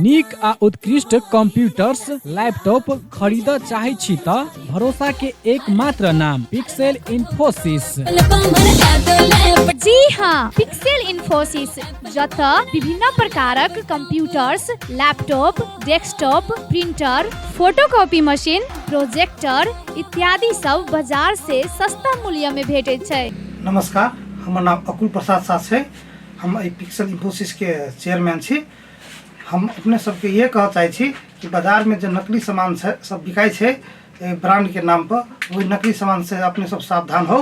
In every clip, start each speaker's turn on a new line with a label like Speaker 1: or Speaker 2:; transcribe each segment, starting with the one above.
Speaker 1: नीक आ उत्कृष्ट कंप्यूटर्स, लैपटॉप खरीदऽ चाहै छी तऽ भरोसा के एकमात्र नाम पिक्सेल इन्फोसिस।
Speaker 2: जी हाँ, पिक्सेल इन्फोसिस, जतऽ विभिन्न प्रकारक computers, laptop, desktop, printer, photocopy machine, projector इत्यादि सब बाजार से सस्ता मूल्य में भेटैत छै।
Speaker 3: नमस्कार, हमर नाम अकुल प्रसाद साह छै। हम एहि पिक्सल इन्फोसिसके चेयरमैन छी। हम अपने सबके इहे कहऽ चाहै छी कि बाजारमे जे नकली सामान छै सब बिकाइ छै एहि ब्रांडके नामपर, ओहि नकली सामानसँ अपने सब सावधान हो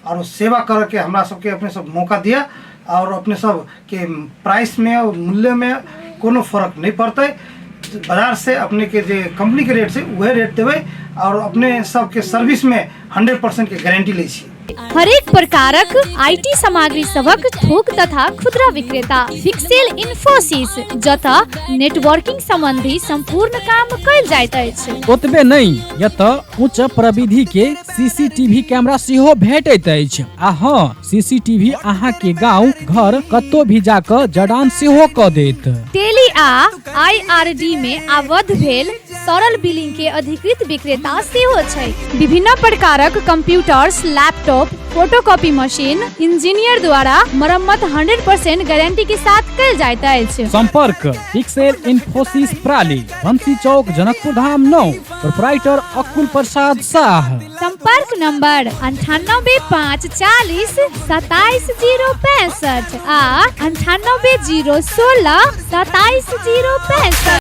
Speaker 3: आओर सेवा करऽके हमरा सबके अपने सब मौका दिअ आओर अपने सबके प्राइसमे आओर मूल्यमे कोनो फर्क नहि पड़तै। बाजारसँ अपनेके जे कम्पनीके रेट छै उहे रेट देबै आओर अपने सबके सर्विसमे 100% के गारंटी लै छी।
Speaker 2: हरेक प्रकारक IT सामग्री सभक थोक तथा खुदरा विक्रेता पिक्सेल इन्फोसिस, जतऽ नेटवर्किंग संबंधी संपूर्ण काम कयल जाइत अछि।
Speaker 1: ओतबे नहि, एतऽ उच्च प्रविधि के सीसीटीवी कैमरा सेहो भेटैत अछि। आ हँ, सीसीटीवी अहाँ के गांव घर कतौ भी जाकऽ जड़ान सेहो कऽ देत।
Speaker 2: टेली आ आईआरडी में आबद्ध भेल सरल बिलिंग के अधिकृत विक्रेता सेहो छै। विभिन्न प्रकारक computers, laptop, photocopy machine engineer द्वारा मरम्मत 100% गारंटी के साथ कयल जाइत अछि।
Speaker 1: संपर्क पिक्सेल इन्फोसिस प्राली, बंसी चौक, जनकपुर धाम 9, प्रोपराइटर अकुल प्रसाद साह।
Speaker 2: संपर्क नंबर 98 5 40 27 0 65 आ 98 0 16 27 0 65।